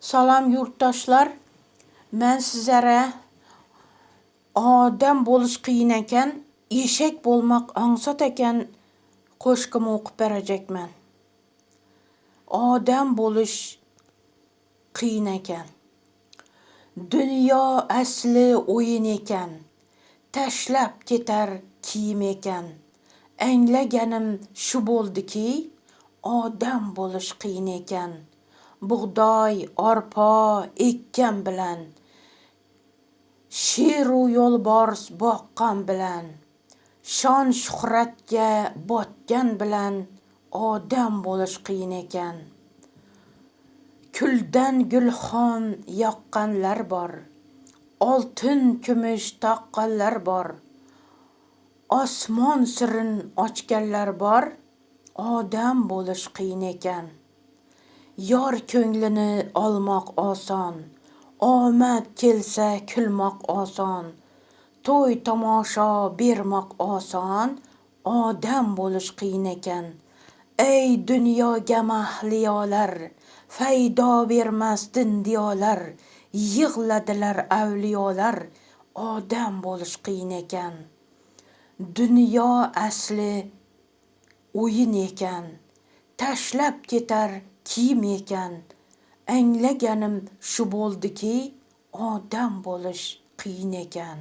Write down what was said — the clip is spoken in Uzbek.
Salam yurtdoshlar. Men sizlere odam bo'lish qiyin ekan, eshak bo'lmoq ongsat ekan qo'shqimni o'qib berajakman. Odam bo'lish qiyin ekan. Dunyo asli o'yin ekan. Tashlab ketar kiyim ekan. Anglaganim shu bo'ldiki, odam bo'lish qiyin ekan. Bug'doy, arpa ekkan bilan, sheru yo'lbars boqqan bilan, shon shuhratga botgan bilan odam bo'lish qiyin ekan. Kuldan gulxon yoqqanlar bor, oltin kumush taqqanlar bor, osmon sirin ochganlar bor, odam bo'lish qiyin ekan. Yor ko'nglini olmoq oson, omad kelsa kulmoq oson, to'y tomosha bermoq oson, odam bo'lish qiyin ekan. Ey dunyo mahliyolar, faydo bermas dindiyolar, yig'ladilar avliyolar, odam bo'lish qiyin ekan. Dunyo asli o'yin ekan, tashlab ketar kiyim ekan. Anglaganim shu bo'ldiki, odam bo'lish qiyin ekan.